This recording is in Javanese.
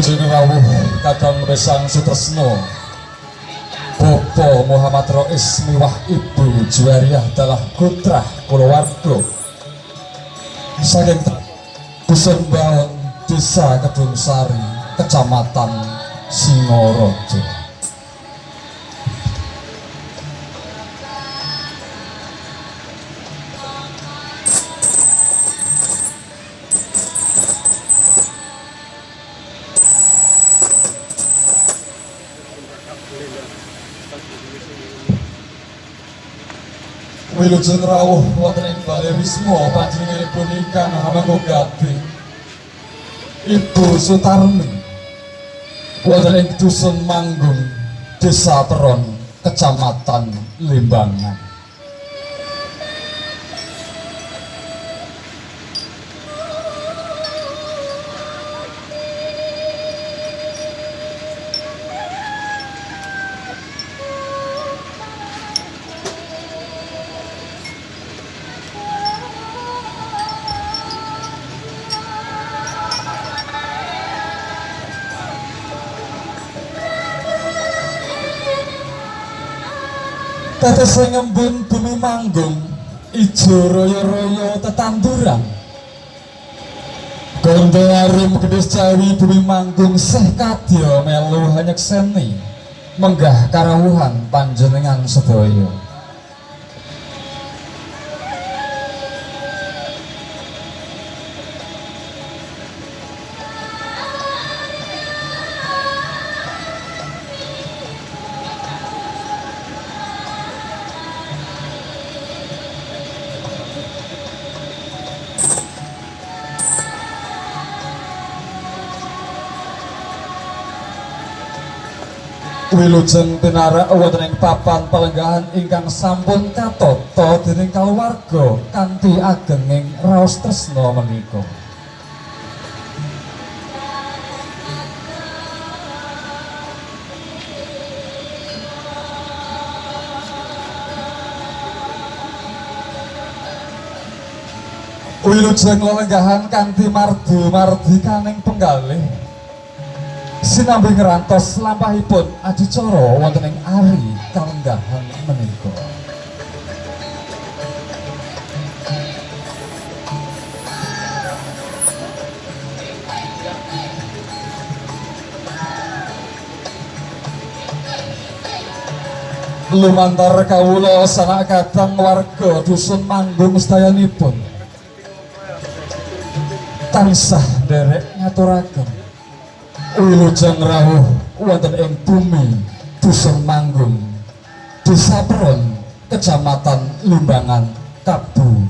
Wilujeng rawuh Kakang Besang Sutresno, Bapak Muhammad Rois miwah Ibu Juwariah dalah putra kulawarga saking Dusun Baon, Desa Kedungsari, Kecamatan Singaraja. Wilujeng rawuh wonten ing Balai Wisma panjenenganipun ingkang hamangga gati Ibu Sutarmi wonten ing Dusun Manggung, Desa Peron, Kecamatan Limbangan. Tetes ngembun bumi manggung, ijo royo-royo tetanduran. Gondo arum gendis jawi bumi manggung seh kadya melu hanyekseni menggah karawuhan panjenengan sedaya. Wilujeng pinarak wonten ing papan palenggahan ingkang sampun katata dening kulawarga kanthi agenging raos tresna menika. Wilujeng lelenggahan kanthi mardu-mardikaning penggalih sinambi ngrantos lampahipun adicara wonten ing ari kalenggahan menika. Lumantar kawula sanak kadang warga Dusun Manggung sedayanipun tansah nderek ngaturaken wilujeng rawuh wonten ing bumi Dusun Manggung, Desa Peron, Kecamatan Limbangan, Kabupaten